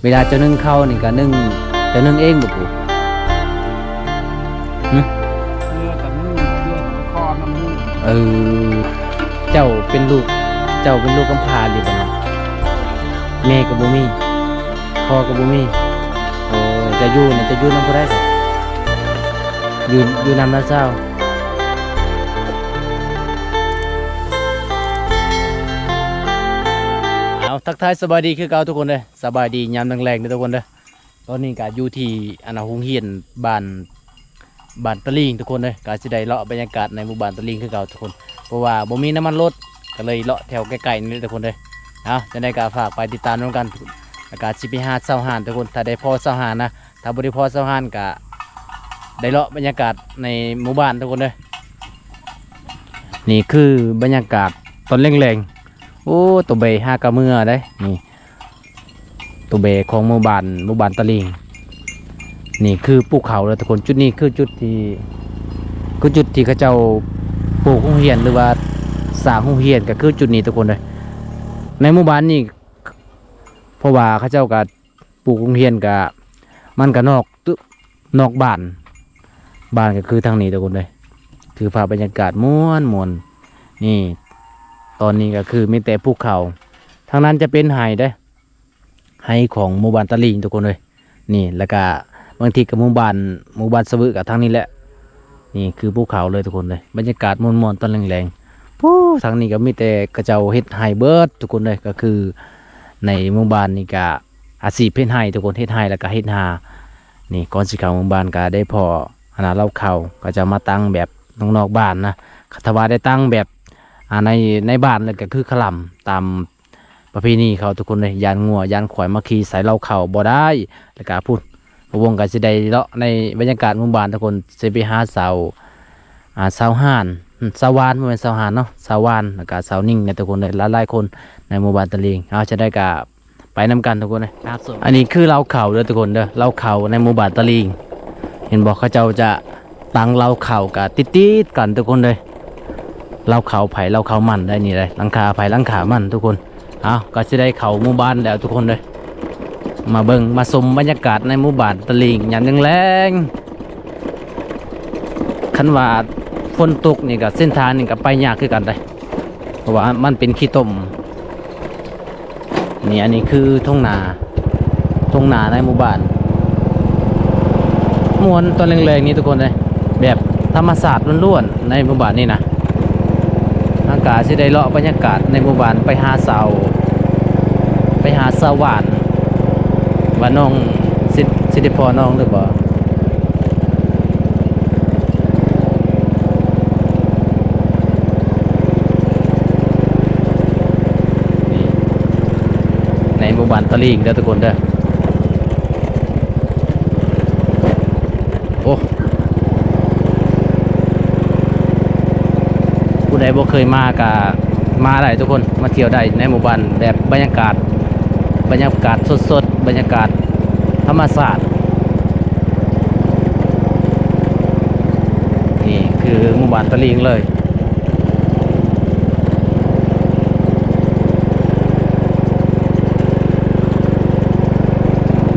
ເວລາເຈົ້າໜຶ້ງເຂົ້ານີ້ກະໜຶ້ງ ເຈົ້າໜຶ້ງເອງບໍ່ປູ? ຫຶ? ເຮືອກະໜຶ້ງ ເຮືອກະຄອນຳໜຶ້ງ. ເອີ ເຈົ້າເປັນລູກ ເຈົ້າເປັນລູກກຳພ້າຫຼືບໍ່ເນາະ? ແມ່ກະບໍ່ມີ ພໍ່ກະບໍ່ມີ. ໂອ້ ເຈົ້າຢູ່ນະ ເຈົ້າຢູ່ນຳຜູ້ໃດ? ຢູ່ ຢູ່ນຳຫຼານສາວ. ເອົາ ທັກທາຍສະບາຍດີຄືເກົ່າທຸກຄົນເດີ. ສະບາຍດີຍາມແລງໆເດີທຸກຄົນເດີ. ຕອນນີ້ກະຢູ່ທີ່ ອັນນະ ໂຮງຮຽນບ້ານ ບ້ານຕະລິງທຸກຄົນເດີ. ກະຊິໄດ້ເລາະບັນຍາກາດໃນໝູ່ບ້ານຕະລິງຄືເກົ່າທຸກຄົນ ເພາະວ່າບໍ່ມີນ້ຳມັນລົດ ກະເລີຍເລາະແຖວໃກ້ໆນີ້ເດີທຸກຄົນເດີ. ເອົາ ຈັ່ງໃດກະຝາກໄປຕິດຕາມນຳກັນ ແລ້ວກະຊິໄປຫາເຊົ່າຮ້ານທຸກຄົນ. ຖ້າໄດ້ພໍເຊົ່າຮ້ານນະ ຖ້າບໍ່ໄດ້ພໍເຊົ່າຮ້ານກະໄດ້ເລາະບັນຍາກາດໃນໝູ່ບ້ານທຸກຄົນເດີ. ນີ້ຄືບັນຍາກາດຕອນແລງໆ. ໂອ້ ໂຕເບຫາກະເມືອໄດ໋ນີ້. ໂຕເບຂອງໝູ່ບ້ານ ໝູ່ບ້ານຕະລິງ. ນີ້ຄືພູເຂົາເດີທຸກຄົນ. ຈຸດນີ້ຄືຈຸດທີ່ ຄືຈຸດທີ່ເຂົາເຈົ້າປູກໂຮງຮຽນ ຫຼືວ່າສ້າງໂຮງຮຽນ ກະຄືຈຸດນີ້ທຸກຄົນເດີ. ໃນໝູ່ບ້ານນີ້ ເພາະວ່າເຂົາເຈົ້າກະປູກໂຮງຮຽນ ກະ ມັນກະນອກ ນອກບ້ານ ບ້ານກະຄືທາງນີ້ທຸກຄົນເດີ. ຖືພາບບັນຍາກາດມ່ວນໆ. ນີ້ ຕອນນີ້ກະຄືມີແຕ່ພູເຂົາ ທາງນັ້ນຈະເປັນໄຮ່ເດ້ ໄຮ່ຂອງໝູ່ບ້ານຕະລິງທຸກຄົນເອີຍ. ນີ້ ແລ້ວກະບາງທີກະໝູ່ບ້ານ ໝູ່ບ້ານສະວຶກະທາງນີ້ແຫຼະ. ນີ້ຄືພູເຂົາເລີຍທຸກຄົນເອີຍ. ບັນຍາກາດມ່ວນໆຕອນແລງໆ. ພູທາງນີ້ກະມີແຕ່ເຂົາເຈົ້າເຮັດໄຮ່ເບິດທຸກຄົນເອີຍ. ກະຄືໃນໝູ່ບ້ານນີ້ກະອາຊີບເຮັດໄຮ່ທຸກຄົນ ເຮັດໄຮ່ແລ້ວກະເຮັດນາ. ນີ້ ກ່ອນຊິເຂົ້າໝູ່ບ້ານກະໄດ້ພໍ້ ອັນນະ ເລົ້າເຂົ້າ ເຂົາເຈົ້າມາຕັ້ງແບບນອກໆບ້ານນະ. ຖ້າວ່າໄດ້ຕັ້ງແບບ ອ່າ ໃນ ໃນບ້ານແລ້ວກະຄືຄະລຳ ຕາມປະເພນີເຂົາທຸກຄົນເລີຍ. ຢ້ານງົວຢ້ານຄວາຍມາຂີ່ໃສ່ເລົ້າເຂົ້າບໍ່ໄດ້. ແລ້ວກະພຸ້ນ ບ່າວວົງກະຊິໄດ້ເລາະໃນບັນຍາກາດໝູ່ບ້ານທຸກຄົນ. ຊິໄປຫາສາວ ອ່າ ສາວຫານ ສາວຫວານ ບໍ່ແມ່ນສາວຫານເນາະ ສາວຫວານ ແລ້ວກະສາວນິງນະທຸກຄົນເລີຍ. ຫຼາຍໆຄົນໃນໝູ່ບ້ານຕະລິງ. ເອົາ ຈັ່ງໃດກະ ໄປນຳກັນທຸກຄົນເອີຍ. ອັນນີ້ຄືເລົ້າເຂົ້າເດີທຸກຄົນເດີ ເລົ້າເຂົ້າໃນໝູ່ບ້ານຕະລິງ. ເຫັນບໍ່ ເຂົາເຈົ້າຈະຕັ້ງເລົ້າເຂົ້າກະຕິດໆກັນທຸກຄົນເດີ. ເລົ້າເຂົ້າໃຜເລົ້າເຂົ້າມັນໄດ໋ນີ້ໄດ໋ ຫຼັງຄາໃຜຫຼັງຄາມັນທຸກຄົນ. ເອົາ ກະຊິໄດ້ເຂົ້າໝູ່ບ້ານແລ້ວທຸກຄົນເດີ. ມາເບິ່ງມາຊົມບັນຍາກາດໃນໝູ່ບ້ານຕະລິງຍາມແລງໆ. ຄັນວ່າຝົນຕົກນີ້ກະເສັ້ນທາງນີ້ກະໄປຍາກຄືກັນໄດ໋ ເພາະວ່າມັນເປັນຂີ້ຕົມ. ນີ້ ອັນນີ້ຄືທົ່ງນາ ທົ່ງນາໃນໝູ່ບ້ານ. ມ່ວນຕອນແລງໆນີ້ທຸກຄົນເອີຍ ແບບທຳມະຊາດລ້ວນໆໃນໝູ່ບ້ານນີ້ນະ. ເຮົາກະຊິໄດ້ເລາະບັນຍາກາດໃນໝູ່ບ້ານ ໄປຫາສາວ ໄປຫາສາວຫວານ ວ່ານ້ອງຊິ ຊິໄດ້ພໍ້ນ້ອງຫຼືບໍ່. ໃນໝູ່ບ້ານຕະລິງເດີທຸກຄົນເດີ. ໂອ້ ຜູ້ໃດບໍ່ເຄີຍມາກະມາໄດ້ທຸກຄົນ ມາທ່ຽວໄດ້ໃນໝູ່ບ້ານ ແບບບັນຍາກາດ ບັນຍາກາດສົດໆ ບັນຍາກາດທຳມະຊາດ. ນີ້ຄືໝູ່ບ້ານຕະລິງເລີຍ.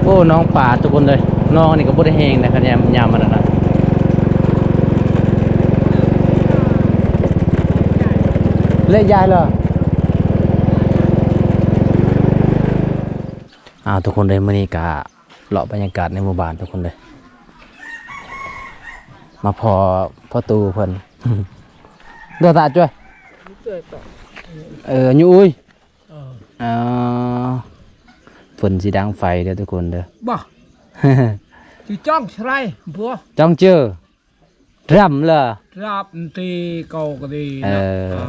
ໂອ້ ໜອງປາທຸກຄົນເອີຍ. ໜອງນີ້ກະບໍ່ໄດ້ແຫ້ງນະ ຄັນຍາມ ຍາມມັນນັ້ນນະ. ເລະຍາຍເລີ. ອ້າວ ທຸກຄົນເອີຍ ມື້ນີ້ກະເລາະບັນຍາກາດໃນໝູ່ບ້ານທຸກຄົນເອີຍ. ມາພໍ້ພໍ່ຕູ້ເພິ່ນ. ເດີຕາຈ້ວຍ. ເອີ ຍູອຸ້ຍ. ເອີ ຝົນຊິດັງໄຟເດີທຸກຄົນເດີ. ບໍ່ ຈື່ຈ້ອງຊະໄລ ບົວ ຈ້ອງເຈີ ດຳເລີ ດຳຕີເກົາກະດີ. ເອີ ນະ ອາ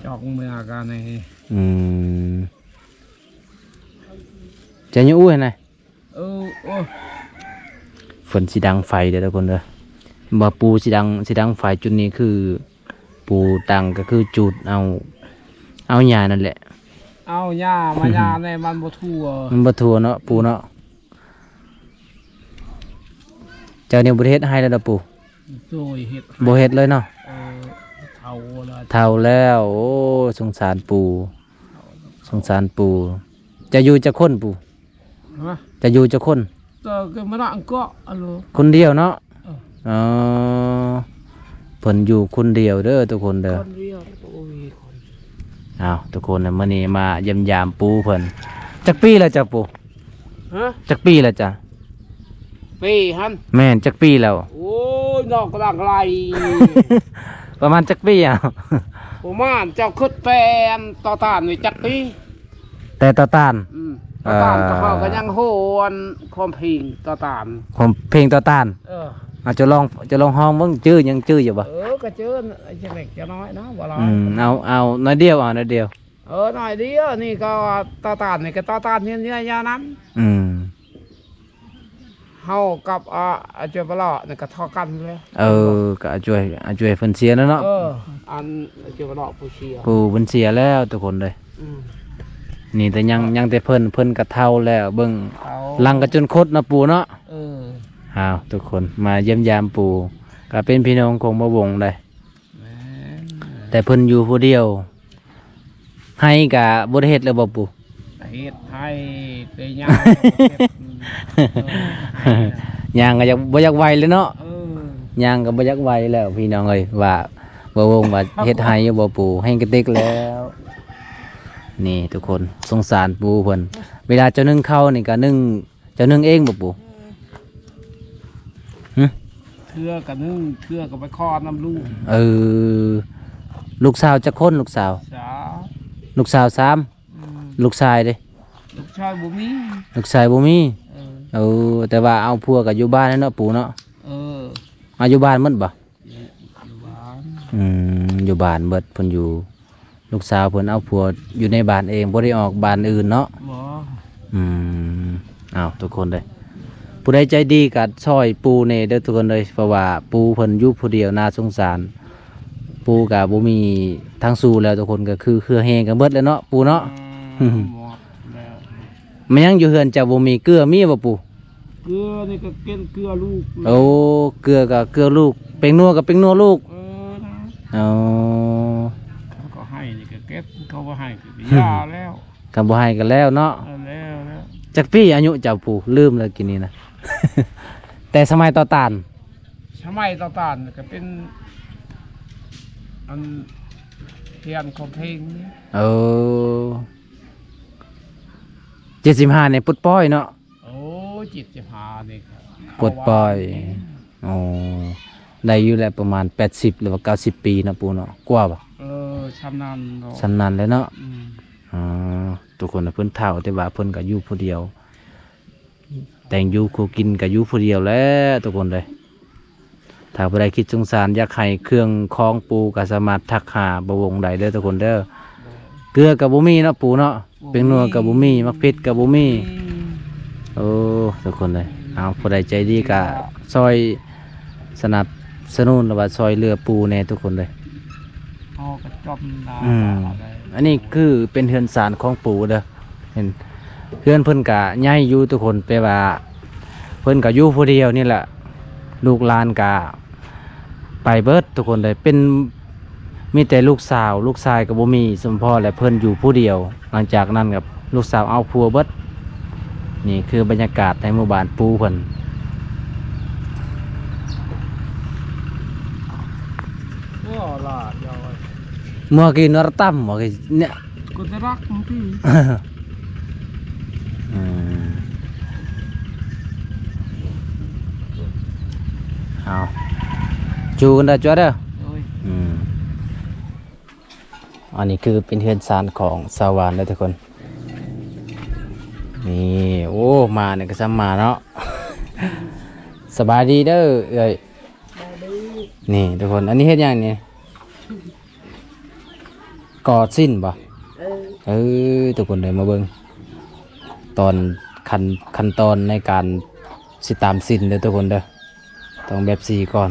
ຈ້ອງເມືອກະນີ້. ອືມ ຈະຍູອຸ້ຍນະ. ເອີ ໂອ້ ຝົນຊິດັງໄຟເດີທຸກຄົນເດີ. ວ່າປູຊິດັງ ຊິດັງໄຟຈຸດນີ້ຄື ປູຕັ້ງກະຄືຈູດເອົາ ເອົາຫຍ້ານັ້ນແຫຼະ ເອົາຫຍ້າມາຫຍ້າແນ່ ມັນບໍ່ທົ່ວ ມັນບໍ່ທົ່ວເນາະ ປູເນາະ. ເຈົ້ານີ້ບໍ່ໄດ້ເຮັດໄຮ່ແລ້ວເນາະປູ? ໂດຍ ເຮັດ ບໍ່ເຮັດເລີຍເນາະ. ເອີ ເຖົ້າແລ້ວ ເຖົ້າແລ້ວ. ໂອ້ ສົງສານປູ ສົງສານປູ. ຈະຢູ່ຈັກຄົນປູ່? ຮະ? ຈະຢູ່ຈັກຄົນ? ກໍມານັ່ງເກາະ ອັນໂລ ຄົນດຽວເນາະ? ເອີ ອໍ ເພິ່ນຢູ່ຄົນດຽວເດີທຸກຄົນເດີ ຄົນດຽວ ບໍ່ມີຄົນ. ອ້າວ ທຸກຄົນ ມື້ນີ້ມາຢ້ຽມຢາມປູ່ເພິ່ນ. ຈັກປີແລ້ວເຈົ້າປູ່? ຮະ? ຈັກປີແລ້ວເຈົ້າ? ປີຫັ້ນ? ແມ່ນ ຈັກປີແລ້ວ? ໂອ້ຍ ນ້ອງກຳລັງໄລ່ ປະມານຈັກປີ? ເອົາ ປະມານ ເຈົ້າຄິດແຕ່ອັນຕໍ່ຕ້ານນີ້ຈັກປີ? ແຕ່ຕໍ່ຕ້ານ? ອືມ ຕໍ່ຕ້ານ ເອີ ກໍເຮົາກໍຍັງຮູ້ອັນຄວາມເພງຕໍ່ຕ້ານ ຄວາມເພງຕໍ່ຕ້ານ. ເອີ ອາ ເຈົ້າລອງ ເຈົ້າລອງຮ້ອງເບິ່ງ ຈື່ ຍັງຈື່ຢູ່ບໍ່? ເອີ ກໍຈື່ ຈັກເລັກຈັກນ້ອຍນະ ບໍ່ຫຼາຍ. ອືມ ເອົາ ເອົາໜ້ອຍດຽວ ເອົາໜ້ອຍດຽວ. ເອີ ໜ້ອຍດຽວ ນີ້ກໍວ່າຕໍ່ຕ້ານ ນີ້ກໍຕໍ່ຕ້ານເຍອະໆ ຢ່າງນັ້ນ. ອືມ ເຮົາກັບ ອາ ອາຈວຍປະຫຼໍ້ນີ້ກໍທໍ່ກັນແລ້ວ. ເອີ ກໍອາຈວຍ ອາຈວຍເພິ່ນເສຍແລ້ວເນາະ. ເອີ ອັນອາຈວຍປະຫຼໍ້ຜູ້ເສຍ ຜູ້ເພິ່ນເສຍແລ້ວທຸກຄົນເດີ. ອືມ ນີ້ແຕ່ຍັງ ຍັງແຕ່ເພິ່ນ ເພິ່ນກໍເຖົ້າແລ້ວ ເບິ່ງ ເຖົ້າ ຫຼັງກໍຈົນຄົດເນາະປູ່ເນາະ. ເອີ ອ້າວ ທຸກຄົນ ມາຢ້ຽມຢາມປູ່ ກໍເປັນພີ່ນ້ອງຂອງບ່າວວົງໄດ໋. ແມ່ນ ແຕ່ເພິ່ນຢູ່ຜູ້ດຽວ ໄຮ່ກະບໍ່ໄດ້ເຮັດແລ້ວບໍ່ປູ່? ເຮັດໄຮ່ ແຕ່ຍ່າງກໍບໍ່ເກັບ ເອີ ຍ່າງກໍຢາກ ບໍ່ຢາກໄຫວແລ້ວເນາະ. ເອີ ຍ່າງກໍບໍ່ຢາກໄຫວແລ້ວພີ່ນ້ອງເອີຍ ວ່າ ບ່າວວົງວ່າເຮັດໄຮ່ຢູ່ບໍ່ປູ່? ແຮງກະຕິກແລ້ວ. ນີ້ທຸກຄົນ ສົງສານປູ່ເພິ່ນ ເວລາເຈົ້າໜຶ້ງເຂົ້ານີ້ກະໜຶ້ງ ເຈົ້າໜຶ້ງເອງບໍ່ປູ່? ອືມ ຫຶ? ເທື່ອກະໜຶ້ງ ເທື່ອກະໄປຂໍນຳລູກ. ເອີ ລູກສາວຈັກຄົນ? ລູກສາວ ສາມ ລູກສາວສາມ. ອືມ ລູກຊາຍເດ? ລູກຊາຍບໍ່ມີ ລູກຊາຍບໍ່ມີ. ເອີ ເອີ ແຕ່ວ່າເອົາຜົວກໍຢູ່ບ້ານແລ້ວເນາະ ປູ່ເນາະ. ເອີ ມາຢູ່ບ້ານໝົດບໍ່? ຢູ່ ຢູ່ບ້ານ. ອືມ ຢູ່ບ້ານເບິດ ເພິ່ນຢູ່ ລູກສາວເພິ່ນເອົາຜົວຢູ່ໃນບ້ານເອງ ບໍ່ໄດ້ອອກບ້ານອື່ນເນາະ? ບໍ່. ອືມ ເອົາ ທຸກຄົນເດີ ຜູ້ໃດໃຈດີກໍຊ່ອຍປູ່ແດ່ເດີທຸກຄົນເດີ ເພາະວ່າປູ່ເພິ່ນຢູ່ຜູ້ດຽວ ໜ້າສົງສານ. ປູ່ກໍບໍ່ມີທາງສູ້ແລ້ວທຸກຄົນ ກໍຄືເຫື່ອແຮງກັນເບິດແລ້ວເນາະ ປູ່ເນາະ. ອືມ ໝົດແລ້ວ. ແມ່ນຫຍັງຢູ່ເຮືອນເຈົ້າບໍ່ມີເກືອ ມີບໍ່ປູ່? ເກືອນີ້ກໍເປັນເກືອລູກ. ໂອ້ ເກືອກໍເກືອລູກ ແປ້ງນົວກໍແປ້ງນົວລູກ. ເອີ ນະ. ອໍ ເຂົາກໍໃຫ້ນີ້ກໍເກັບ ເຂົາບໍ່ໃຫ້ກໍຢ່າແລ້ວ. ຄັນບໍ່ໃຫ້ກໍແລ້ວເນາະ. ເອີ ແລ້ວ ແລ້ວ. ຈັກປີອາຍຸເຈົ້າປູ່? ລືມແລ້ວກີ້ນີ້ນະ ແຕ່ສະໄໝຕໍ່ຕ້ານ. ສະໄໝຕໍ່ຕ້ານກໍເປັນອັນຮຽນຂອງເພງ. ເອີ ເຈັດສິບຫ້ານີ້ປົດປ່ອຍເນາະ. ໂອ້ ເຈັດສິບຫ້ານີ້ກໍ ປົດປ່ອຍ. ໂອ້ ໄດ້ຢູ່ແຫຼະ ປະມານແປດສິບ ຫຼືວ່າເກົ້າສິບປີເນາະ ປູ່ເນາະ ກວ່າບໍ່? ເອີ ຊ່ຳນັ້ນເນາະ ຊ່ຳນັ້ນແຫຼະເນາະ. ອືມ ອໍ ທຸກຄົນ ເພິ່ນເຖົ້າ ແຕ່ວ່າເພິ່ນກໍຢູ່ຜູ້ດຽວ ແຕ່ງຢູ່ຄູ່ກິນກໍຢູ່ຜູ້ດຽວແຫຼະທຸກຄົນເອີຍ. ຖ້າຜູ້ໃດຄິດສົງສານ ຢາກໃຫ້ເຄື່ອງຂອງປູ່ ກໍສາມາດທັກຫາບ່າວວົງໄດ້ເດີທຸກຄົນເດີ. ເກືອກໍບໍ່ມີເນາະ ປູ່ເນາະ. ບໍ່ມີ. ແປ້ງນົວກໍບໍ່ມີ ໝາກເຜັດກໍບໍ່ມີ. ອືມ ໂອ້ ທຸກຄົນເອີຍ ເອົາ ຜູ້ໃດໃຈດີກໍຊ່ອຍສະໜັບສະໜູນ ຫຼືວ່າຊ່ອຍເຫຼືອປູ່ແດ່ທຸກຄົນເອີຍ. ເຮົາກໍຈຳໜ້າ. ອືມ ອັນນີ້ຄືເປັນເຮືອນຊານຂອງປູ່ເດີ. ເຫັນເຮືອນເພິ່ນກະໃຫຍ່ຢູ່ທຸກຄົນ ແປວ່າເພິ່ນກະຢູ່ຜູ້ດຽວນີ້ແຫຼະ ລູກຫຼານກະໄປເບິດທຸກຄົນເລີຍ ເປັນ ມີແຕ່ລູກສາວ ລູກຊາຍກະບໍ່ມີ ສົມພໍແຫຼະ ເພິ່ນຢູ່ຜູ້ດຽວ. ຫຼັງຈາກນັ້ນກະລູກສາວເອົາຜົວເບິດ. ນີ້ຄືບັນຍາກາດໃນໝູ່ບ້ານປູ່ເພິ່ນ. ໂອ້ ຫຼາຍ ເຈົ້າເອີຍ ເມື່ອກີ້ນອນຕຳ ເມື່ອກີ້ເນຍ Kontrak mungkin. ອືມ ເອົາ ຈູກັນເດີ ຈວດເດີ. ໂອ້ຍ ອືມ ອັນນີ້ຄືເປັນເຮືອນຊານຂອງຊາວບ້ານເດີທຸກຄົນ. ນີ້ ໂອ້ ມານີ້ກໍຊ່ຳມາເນາະ. ສະບາຍດີເດີເອື້ອຍ. ສະບາຍດີ. ນີ້ທຸກຄົນ ອັນນີ້ເຮັດຫຍັງນີ້? ກໍ່ສິ້ນບໍ່? ເອີ ເອີ ທຸກຄົນເດີ ມາເບິ່ງຕອນ ຂັ້ນ ຂັ້ນຕອນໃນການຊິຕຳສິ້ນເດີທຸກຄົນເດີ. ຕ້ອງແບບຊີ້ກ່ອນ.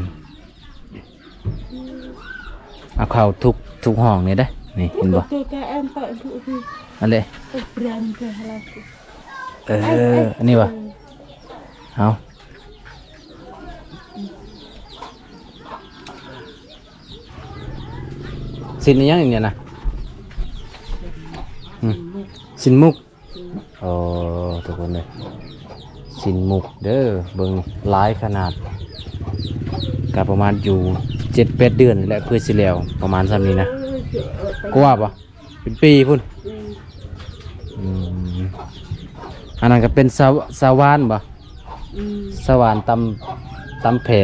ເອົາເຂົ້າທຸກ ທຸກຫ້ອງນີ້ເດ້. ນີ້ເຫັນບໍ່? ອັນເດ້. ເອີ ອັນນີ້ບໍ່? ເອົາ ສິ້ນອີ່ຫຍັງນີ້ນະ? ຫືມ ສິ້ນໝົກ. ໂອ້ ທຸກຄົນເອີຍ ຊີ້ນໝູກເດີ ເບິ່ງຫຼາຍຂະໜາດ ກະປະມານຢູ່ເຈັດແປດເດືອນແຫຼະ ເພື່ອຊິແລ້ວ ປະມານຊ່ຳນີ້ນະ ກວ່າບໍ່? ເປັນປີພຸ້ນ. ອືມ ອືມ ອັນນັ້ນກໍເປັນສາ ສາວຫວານບໍ່? ອືມ ສາວຫວານຕຳ ຕຳແຜ່.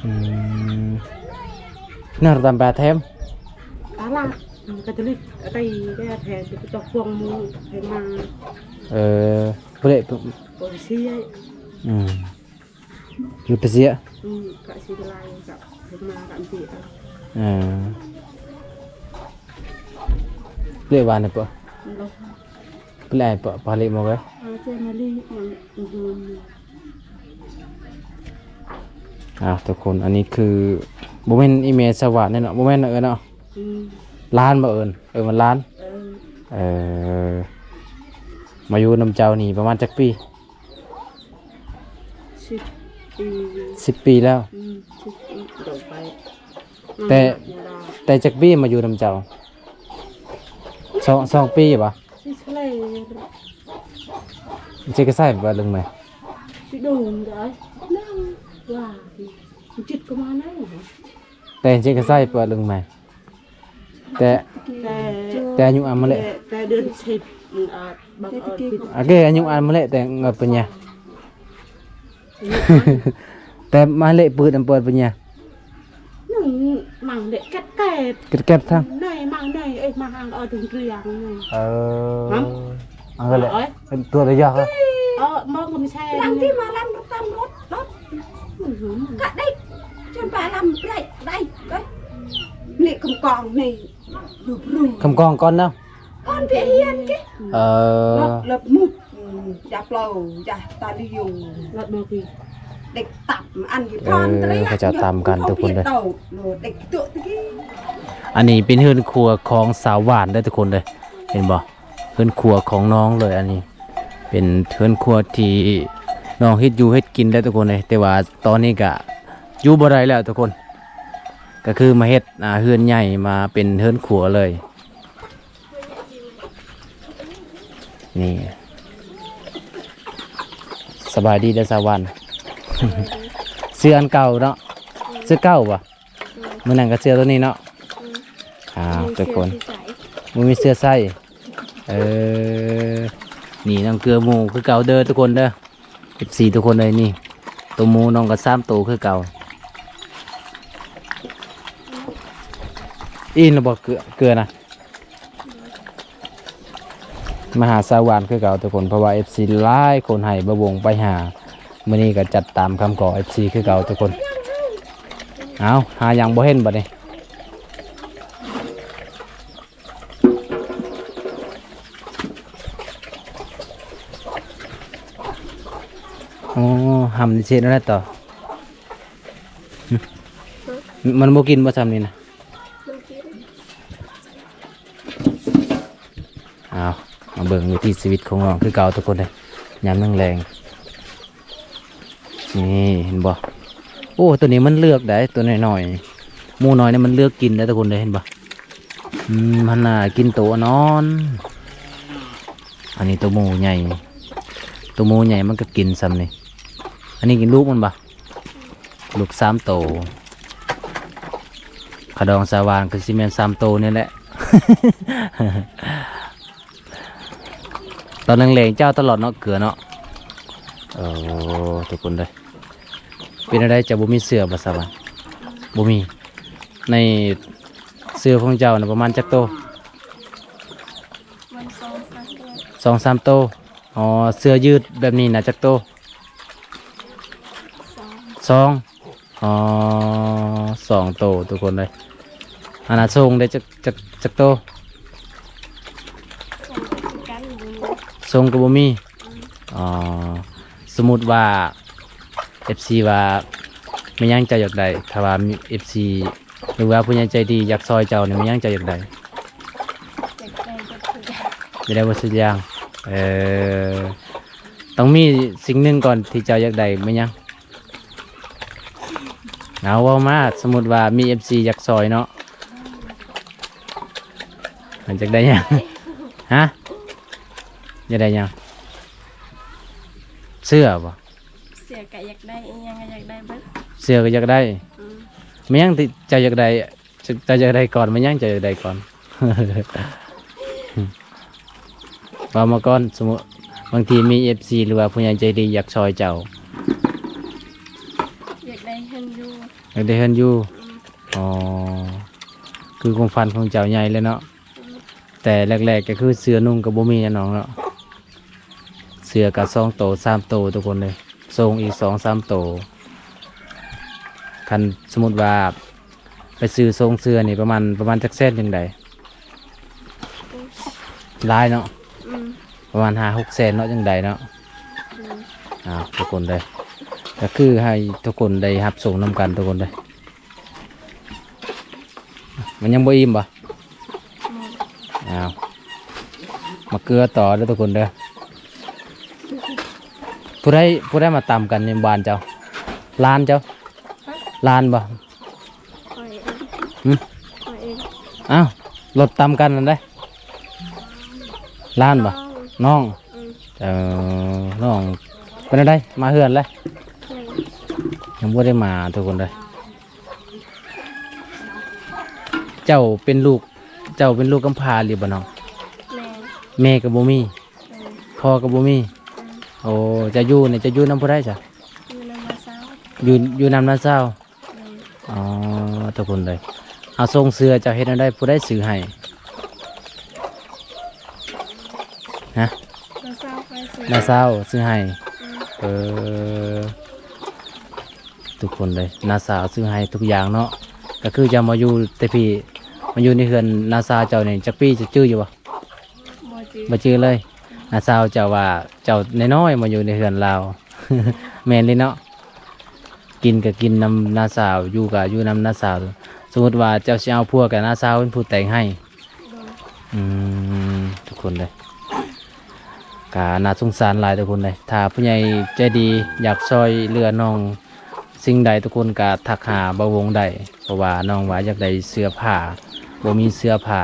ອືມ ແນວຕຳປາແຖມ ຕະຫຼາດ ອືມ ກະຈະລິກໄດ້ແທ້ ຈະໄປຕອກພວງໝູແພງມາ. ເອີ ບໍ່ໄດ້ ບໍ່ເສຍ. ອືມ ຫຼືໄປເສຍ? ອືມ ກະຊິໄລ່ກະເຮັດມາກະອັນຕິ. ເອີ ເລກວ່ານະປະ ເລກປະ ປະເລກໝົດເລີຍ. ເອີ ເຈມາລີມັນ ອື ອື ອື. ອ່າ ທຸກຄົນ ອັນນີ້ຄື ບໍ່ແມ່ນອີ່ແມ່ສະຫວາດແນ່ເນາະ ບໍ່ແມ່ນເນາະ ເອີເນາະ. ອືມ ຫຼານບໍ່ເອີ້ນ ເອີ້ນວ່າຫຼານ. ເອີ ເອີ ມາຢູ່ນຳເຈົ້ານີ້ປະມານຈັກປີ? ສິບປີ ສິບປີແລ້ວ. ອືມ ສິບປີ ໂດນໄປ ແຕ່ ແຕ່ຈັກປີມາຢູ່ນຳເຈົ້າ? ສອງ ສອງປີບໍ່? ຊິເທົ່າໃດ ຊິກະໃສ່ເປີດລຶງໃໝ່ ຊິໂດນໄດ໋ ນາງວ່າ ຈິດກໍມາແລ້ວ ແຕ່ຊິກະໃສ່ເປີດລຶງໃໝ່. ແຕ່ ແຕ່ ແຕ່ອາຍຸອັນມາເລະ ແຕ່ ແຕ່ເດືອນສິບ ອາ ບັງເອີນຜິດ ອາເກອາຍຸອັນມາເລະ ແຕ່ເງິນປັນຍາ ແຕ່ມາເລະປືດອັນເປີດປັນຍາ ໜຶ່ງມັງເລະແກັດແກັດ ແກັດແກັດທັງ ໃນມັງໃນເອີຍ ມາຫາງເອີ ເຖິງເລື່ອງ ເອີ ອັນກໍເລະ ເອີຍ ເປັນຕົວລະຍະ ເອີ ມອງກໍມີແຊງ ຫຼັງທີ່ມາລຳຕຳລົດ ລົດ ກະໄດ້ ຈນປາລຳໄດ້ ໄດ້ ເອີຍ ເລະຄຳກອງນີ້ ຄຳກອງກ່ອນເນາະ ກ່ອນໄປຮຽນເກ ເອີ ລົດ ລົດມຸກ ຢາເປົ່າ ຢາຕາລິໂຍ ລົດບໍ່ກີ ເດັກຕັບອັນຢູ່ ເອີ ເຂົາເຈົ້າຕຳກັນທຸກຄົນເດີ ເດັກຕຸຕະກີ ອັນນີ້ເປັນເຮືອນຄົວຂອງສາວຫວານເດີທຸກຄົນເດີ ເຫັນບໍ່? ເຮືອນຄົວຂອງນ້ອງເລີຍ ອັນນີ້ເປັນເຮືອນຄົວທີ່ນ້ອງເຮັດຢູ່ເຮັດກິນແລ້ວທຸກຄົນເອີຍ ແຕ່ວ່າຕອນນີ້ກະຢູ່ບໍ່ໄດ້ແລ້ວທຸກຄົນ ກະຄືມາເຮັດ ອ່າ ເຮືອນໃຫຍ່ມາເປັນເຮືອນຄົວເລີຍ ນີ້ ສະບາຍດີເດີສາວຫວານ ເສື້ອອັນເກົ່າເນາະ ເສື້ອເກົ່າບໍ່? ອືມ ມື້ນັ້ນກໍເສື້ອຕົວນີ້ເນາະ ອືມ ອ້າວ ມີ ທຸກຄົນ ເສື້ອທີ່ໃສ່ ບໍ່ມີເສື້ອໃສ່ ເອີ ນີ້ນ້ອງເກືອໝູຄືເກົ່າເດີທຸກຄົນເດີ ເອັຟຊີ ທຸກຄົນເອີຍ ນີ້ໂຕໝູນ້ອງກໍສາມໂຕຄືເກົ່າ ອີ່ນແລ້ວບໍ່ ເກືອ ເກືອນະ? ມາຫາສາວຫວານຄືເກົ່າທຸກຄົນ ເພາະວ່າເອັຟຊີຫຼາຍຄົນໃຫ້ບ່າວວົງໄປຫາ ມື້ນີ້ກໍຈັດຕາມຄຳຂໍເອັຟຊີຄືເກົ່າທຸກຄົນ ເອົ້າ ຫາຫຍັງບໍ່ເຫັນບັດນີ້ ໂອ້ ຫຳນີ້ຊິເຮັດແນວໃດຕໍ່ ມັນບໍ່ກິນບໍ່ຊ່ຳນີ້ນະ? ເອົາ ມາເບິ່ງວິຖີຊີວິດຂອງນ້ອງຄືເກົ່າທຸກຄົນເດີ ຍາມແລງໆ ນີ້ເຫັນບໍ່? ໂອ້ ຕົວນີ້ມັນເລືອກໄດ໋ ຕົວນ້ອຍໆ ໝູນ້ອຍນີ້ມັນເລືອກກິນໄດ໋ທຸກຄົນເດີ ເຫັນບໍ່? ອືມ ມັນໜ້າກິນໂຕອ່ອນໆ ອັນນີ້ໂຕໝູໃຫຍ່ ໂຕໝູໃຫຍ່ມັນກໍກິນຊ່ຳນີ້ ອັນນີ້ກິນລູກມັນບໍ່? ລູກສາມໂຕ ຂະດອງສາວຫວານກໍຊິແມ່ນສາມໂຕນີ້ແຫຼະ ຕອນແລງໆ ເຈົ້າຕະຫຼອດເນາະ ເກືອເນາະ ໂອ້ ທຸກຄົນເດີ ເປັນແນວໃດ ເຈົ້າບໍ່ມີເສື້ອບໍ່ສາວຫວານ? ບໍ່ມີ ໃນເສື້ອຂອງເຈົ້ານະປະມານຈັກໂຕ? ມັນສອງສາມໂຕ ສອງສາມໂຕ ອໍ ເສື້ອຍືດແບບນີ້ນະຈັກໂຕ? ສອງ ສອງ ອໍ ສອງໂຕທຸກຄົນເອີຍ ອັນນະ ໂສ້ງໄດ້ຈັກ ຈັກ ຈັກໂຕ? ໂສ້ງກໍບໍ່ມີ ອໍ ສົມມຸດວ່າ ເອັຟຊີ ວ່າ ແມ່ນຫຍັງເຈົ້າຢາກໄດ້ ຖ້າວ່າມີ ເອັຟຊີ ຫຼືວ່າຜູ້ໃຫຍ່ໃຈດີຢາກຊ່ອຍເຈົ້ານີ້ ແມ່ນຫຍັງເຈົ້າຢາກໄດ້? ຢາກໄດ້ເບິດທຸກຢ່າງ ຢາກໄດ້ເບິດທຸກຢ່າງ ເອີ ຕ້ອງມີສິ່ງໜຶ່ງກ່ອນທີ່ເຈົ້າຢາກໄດ້ ແມ່ນຫຍັງ? ເອົາ ເວົ້າມາ ສົມມຸດວ່າມີເອັຟຊີຢາກຊ່ອຍເນາະ ຢາກໄດ້ຫຍັງ? ຮະ? ຢາກໄດ້ຫຍັງ? ເສື້ອບໍ່? ເສື້ອກໍຢາກໄດ້ ອີ່ຫຍັງກໍຢາກໄດ້ເບິດ. ເສື້ອກໍຢາກໄດ້. ອືມ. ແມ່ນຫຍັງທີ່ເຈົ້າຢາກໄດ້? ເຈົ້າ ເຈົ້າຢາກໄດ້ກ່ອນ? ແມ່ນຫຍັງເຈົ້າຢາກໄດ້ກ່ອນ? ເວົ້າມາກ່ອນ. ສົມມຸດບາງທີມີເອັບຊີ ຫຼືວ່າຜູ້ໃຫຍ່ໃຈດີຢາກຊ່ອຍເຈົ້າ. ຢາກໄດ້ເຮືອນຢູ່. ຢາກໄດ້ເຮືອນຢູ່. ອືມ. ອໍ ຄືຄວາມຝັນຂອງເຈົ້າໃຫຍ່ເລີຍເນາະ. ແຕ່ແລກໆກໍຄືເສື້ອນຸ່ງກໍບໍ່ມີແນ່ນອນເນາະ. ເສື້ອກໍສອງໂຕສາມໂຕທຸກຄົນເດີ, ສົ່ງອີກສອງສາມໂຕ. ຄັນສົມມຸດວ່າໄປຊື້ສົ່ງເສື້ອນີ້ປະມານ ປະມານຈັກແສນຈັ່ງໄດ້? ໂອ້ຍ ຫຼາຍເນາະ. ອືມ. ປະມານຫ້າຫົກແສນເນາະ ຈັ່ງໄດ້ເນາະ. ໂດຍ. ອ້າວ ທຸກຄົນເດີ, ກໍຄືໃຫ້ທຸກຄົນໄດ້ຮັບຊົມນຳກັນທຸກຄົນເດີ. ມັນຍັງບໍ່ອີ່ມບໍ່? ອ້າວ ມາເກືອຕໍ່ເດີທຸກຄົນເດີ. ຜູ້ໃດ ຜູ້ໃດມາຕຳກັນໃນບ້ານເຈົ້າ? ຫຼານເຈົ້າ? ຮະ? ຫຼານບໍ່? ຂ້ອຍເອງ. ຫຶ? ຂ້ອຍເອງ. ອ້າວ ລົດຕຳກັນນັ້ນເດ້. ຫຼານບໍ່? ນ້ອງ. ນ້ອງ. ອືມ. ເອີ ນ້ອງເປັນຈັ່ງໃດ ມາເຮືອນແລ້ວ? ຍັງ. ຍັງບໍ່ໄດ້ມາທຸກຄົນເດີ. ເຈົ້າເປັນລູກ ເຈົ້າເປັນລູກກຳພ້າຫຼືບໍ່ນ້ອງ? ແມ່. ແມ່ກໍບໍ່ມີ. ແມ່. ພໍ່ກໍບໍ່ມີ. ອືມ. ໂອ້ ເຈົ້າຢູ່ນີ້ ເຈົ້າຢູ່ນຳຜູ້ໃດຊະ? ຢູ່ນຳນ້າສາວ. ຢູ່ ຢູ່ນຳນ້າສາວ. ໂດຍ. ອໍ ທຸກຄົນເອີຍ ເອົາ ສົ່ງເສື້ອເຈົ້າເຮັດແນວໃດ? ຜູ້ໃດຊື້ໃຫ້? ຮະ? ນ້າສາວຂ້ອຍຊື້. ນ້າສາວຊື້ໃຫ້. ອືມ. ເອີ ທຸກຄົນເອີຍ ນ້າສາວຊື້ໃຫ້ທຸກຢ່າງເນາະ. ກໍຄືເຈົ້າມາຢູ່ແຕ່ພີ້ ມາຢູ່ໃນເຮືອນນ້າສາວເຈົ້ານີ້ຈັກປີ ເຈົ້າຈື່ຢູ່ບໍ່? ບໍ່ຈື່. ບໍ່ຈື່ເລີຍ. ນ້າສາວເຈົ້າວ່າເຈົ້ານ້ອຍໆມາຢູ່ໃນເຮືອນລາວ. ແມ່ນເລີຍເນາະ. ກິນກໍກິນນຳນ້າສາວ ຢູ່ກໍຢູ່ນຳນ້າສາວ. ສົມມຸດວ່າເຈົ້າຊິເອົາຜົວກໍນ້າສາວເປັນຜູ້ແຕ່ງໃຫ້. ໂດຍ. ອືມ ທຸກຄົນເດີ ກໍໜ້າສົງສານຫຼາຍທຸກຄົນເດີ. ຖ້າຜູ້ໃຫຍ່ໃຈດີຢາກຊ່ອຍເຫຼືອນ້ອງສິ່ງໃດ ທຸກຄົນກໍທັກຫາບ່າວວົງໄດ້ ເພາະວ່ານ້ອງວ່າຢາກໄດ້ເສື້ອຜ້າ ບໍ່ມີເສື້ອຜ້າ.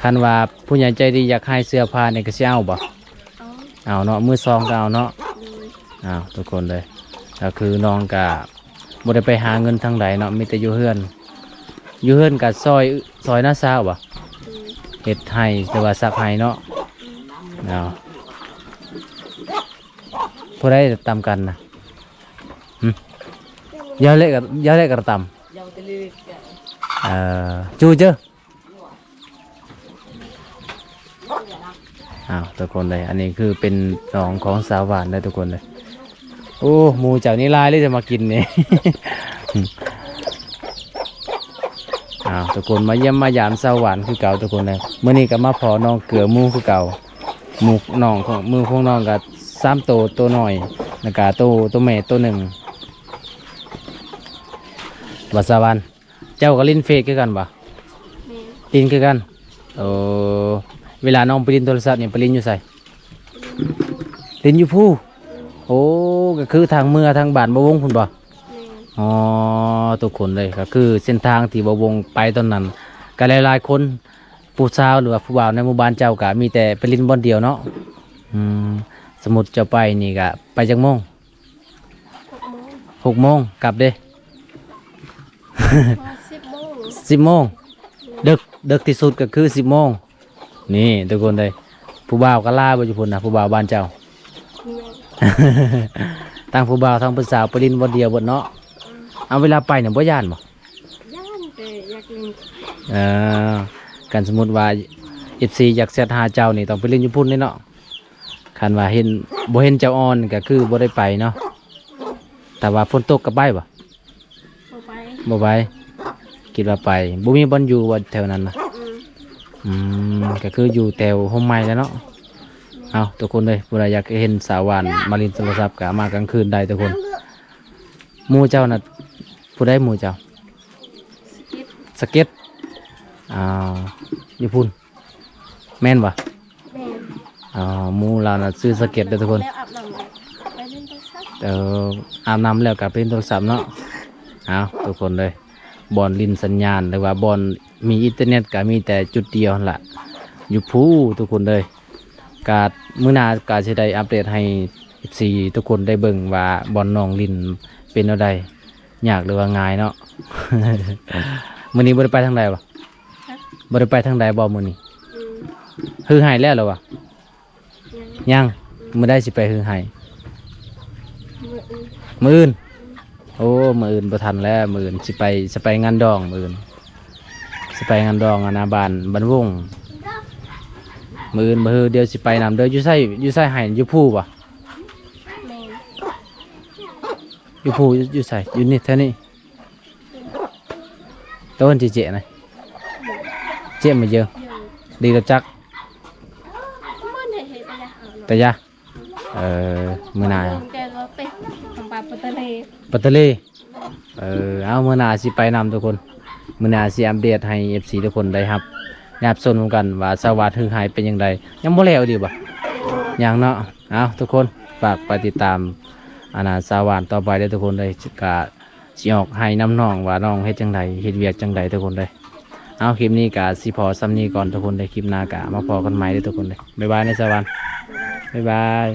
ຄັນວ່າຜູ້ໃຫຍ່ໃຈດີຢາກໃຫ້ເສື້ອຜ້ານີ້ກໍຊິເອົາບໍ່? ເອົາ. ເອົາເນາະ ມືສອງກໍເອົາເນາະ. ໂດຍ. ອ້າວ ທຸກຄົນເດີ ກໍຄືນ້ອງກໍບໍ່ໄດ້ໄປຫາເງິນທາງໃດເນາະ ມີແຕ່ຢູ່ເຮືອນ. ຢູ່ເຮືອນກໍຊ່ອຍ ຊ່ອຍນ້າສາວບໍ່? ໂດຍ. ເຮັດໄຮ່ ຫຼືວ່າສັກໄຮ່ເນາະ. ອືມ. ເອົາ ຜູ້ໃດຕຳກັນນະ? ຫຶ? ຢາວເລກ ຢາວເລກກໍຕຳ. ເອີ ຈູເຈີ. ອ້າວ ທຸກຄົນເອີຍ ອັນນີ້ຄືເປັນໜອງຂອງສາວຫວານເດີທຸກຄົນເອີຍ. ໂອ້ ໝູ່ເຈົ້ານີ້ຫຼາຍເລີຍຈະມາກິນນີ້. ອ້າວ ທຸກຄົນ ມາຢ້ຽມມາຢາມສາວຫວານຄືເກົ່າທຸກຄົນເອີຍ. ມື້ນີ້ກໍມາພໍ້ນ້ອງເກືອໝູ່ຄືເກົ່າ. ໝູ່ນ້ອງຂອງ ໝູ່ຂອງນ້ອງກໍສາມໂຕ ໂຕນ້ອຍ ແລ້ວກໍໂຕ ໂຕແມ່ໂຕໜຶ່ງ. ວ່າສາວຫວານ ເຈົ້າກໍຫຼິ້ນເຟສຄືກັນບໍ່? ແມ່ນ. ຫຼິ້ນຄືກັນ. ໂອ້ ເວລານ້ອງໄປຫຼິ້ນໂທລະສັບນີ້ ໄປຫຼິ້ນຢູ່ໃສ? ຫຼິ້ນຢູ່ພູ. ໂອ້ ກໍຄືທາງເມືອທາງບ້ານບ່າວວົງພຸ້ນບໍ່? ແມ່ນ. ອໍ ທຸກຄົນເອີຍ ກໍຄືເສັ້ນທາງທີ່ບ່າວວົງໄປຕອນນັ້ນ ກໍຫຼາຍໆຄົນ ຜູ້ສາວ ຫຼືວ່າຜູ້ບ່າວໃນໝູ່ບ້ານເຈົ້າ ກໍມີແຕ່ໄປຫຼິ້ນບ່ອນດຽວເນາະ. ອືມ ສົມມຸດເຈົ້າໄປນີ້ ກໍໄປຈັກໂມງ? ຫົກໂມງ. ຫົກໂມງ. ກັບເດ້? ສິບໂມງ. ສິບໂມງ. ເດິກ ເດິກທີ່ສຸດກໍຄືສິບໂມງ. ນີ້ທຸກຄົນເອີຍ ຜູ້ບ່າວກໍຫຼາຍບໍ່ຢູ່ພຸ້ນນະ ຜູ້ບ່າວບ້ານເຈົ້າ? ແມ່ນ. ທັງຜູ້ບ່າວທັງຜູ້ສາວໄປຫຼິ້ນບ່ອນດຽວເບິດເນາະ. ອືມ. ເອົາ ເວລາໄປນີ້ບໍ່ຢ້ານບໍ່? ຢ້ານ ແຕ່ຢາກຫຼິ້ນ. ເອີ ຄັນສົມມຸດວ່າເອັຟຊີຢາກແຊັດຫາເຈົ້ານີ້ ຕ້ອງໄປຫຼິ້ນຢູ່ພຸ້ນເດ້ເນາະ. ຄັນວ່າເຫັນ ບໍ່ເຫັນເຈົ້າອ່ອນກໍຄືບໍ່ໄດ້ໄປເນາະ. ອືມ. ຖ້າວ່າຝົນຕົກກໍໄປບໍ່? ບໍ່ໄປ. ບໍ່ໄປ. ຄິດວ່າໄປ. ບໍ່ມີບ່ອນຢູ່ບໍ່ແຖວນັ້ນນະ? ອືມ. ອືມ ກໍຄືຢູ່ແຖວຮົ່ມໄມ້ແຫຼະເນາະ. ເອົາ ທຸກຄົນເອີຍ ຜູ້ໃດຢາກເຫັນສາວຫວານມາຫຼິ້ນໂທລະສັບກໍມາກາງຄືນໄດ້ທຸກຄົນ. ໝູ່ເຈົ້ານະ ຜູ້ໃດໝູ່ເຈົ້າ? ສະເກັດ. ສະເກັດ. ອ່າ ຢູ່ພຸ້ນ ແມ່ນບໍ່? ແມ່ນ. ອໍ ໝູ່ລາວນະຊື່ສະເກັດເດີທຸກຄົນ. ແລ້ວອາບນ້ຳ ໄປຫຼິ້ນໂທລະສັບ. ເອີ ອາບນ້ຳແລ້ວກໍໄປຫຼິ້ນໂທລະສັບເນາະ. ເອົາ ທຸກຄົນເອີຍ ບ່ອນຫຼິ້ນສັນຍານ ຫຼືວ່າບ່ອນມີອິນເຕີເນັດກໍມີແຕ່ຈຸດດຽວຫັ້ນລະ. ຢູ່ພູ້ທຸກຄົນເດີ. ກະມື້ໜ້າກະຊິໄດ້ອັບເດດໃຫ້ເອັຟຊີທຸກຄົນໄດ້ເບິ່ງວ່າບ່ອນນ້ອງຫຼິ້ນເປັນແນວໃດ ຍາກຫຼືວ່າງ່າຍເນາະ. ມື້ນີ້ບໍ່ໄດ້ໄປທາງໃດບໍ່? ຮະ? ບໍ່ໄດ້ໄປທາງໃດບໍ່ມື້ນີ້? ອືມ ຮືໄຮ່ແລ້ວຫຼືວ່າ? ຍັງ ຍັງ. ອືມ ມື້ໃດຊິໄປຮືໄຮ່? ມື້ອື່ນ ມື້ອື່ນ. ໂອ້ ມື້ອື່ນບໍ່ທັນແລ້ວ ມື້ອື່ນຊິໄປ ຊິໄປງານດອງ ມື້ອື່ນຊິໄປງານດອງ ອັນນະ ບ້ານ ບ້ານວົງ ມື້ອື່ນບໍ່ຮື ດຽວຊິໄປນຳເດີ. ຢູ່ໃສ ຢູ່ໃສໄຮ່? ຢູ່ພູ້ບໍ່? ແມ່ນ ຢູ່ພູ້ ຢູ່ໃສ? ຢູ່ນີ້ ແຖວນີ້. ໂຕນຈິເຈະນະ ເຈະມາເຢີ ດີລົດຈັກ ຕະຍາ. ເອີ ມື້ໜ້າ ແຕ່ວ່າໄປທຳປາປັດຕະເລ ປັດຕະເລ. ເອີ ເອົາ ມື້ໜ້າຊິໄປນຳທຸກຄົນ ມື້ໜ້າຊິອັບເດດໃຫ້ເອັຟຊີທຸກຄົນໄດ້ຮັບ ໄດ້ຮັບຊົມນຳກັນວ່າສາວຫວານຮືໄຮ່ເປັນຈັ່ງໃດ. ຍັງບໍ່ແລ້ວອີ່ຫຼີບໍ່? ຍັງເນາະ. ເອົາ ທຸກຄົນ ຝາກໄປຕິດຕາມ ອັນນະ ສາວຫວານຕໍ່ໄປເດີທຸກຄົນເດີ. ກະ ຊິອອກໄຮ່ນຳນ້ອງວ່ານ້ອງເຮັດຈັ່ງໃດ ເຮັດວຽກຈັ່ງໃດທຸກຄົນເດີ. ເອົາ ຄລິບນີ້ກະຊິພໍສ່ຳນີ້ກ່ອນທຸກຄົນເດີ ຄລິບໜ້າກະມາພໍ້ກັນໃໝ່ເດີທຸກຄົນເດີ. ບາຍບາຍນະສາວຫວານ ບາຍບາຍ.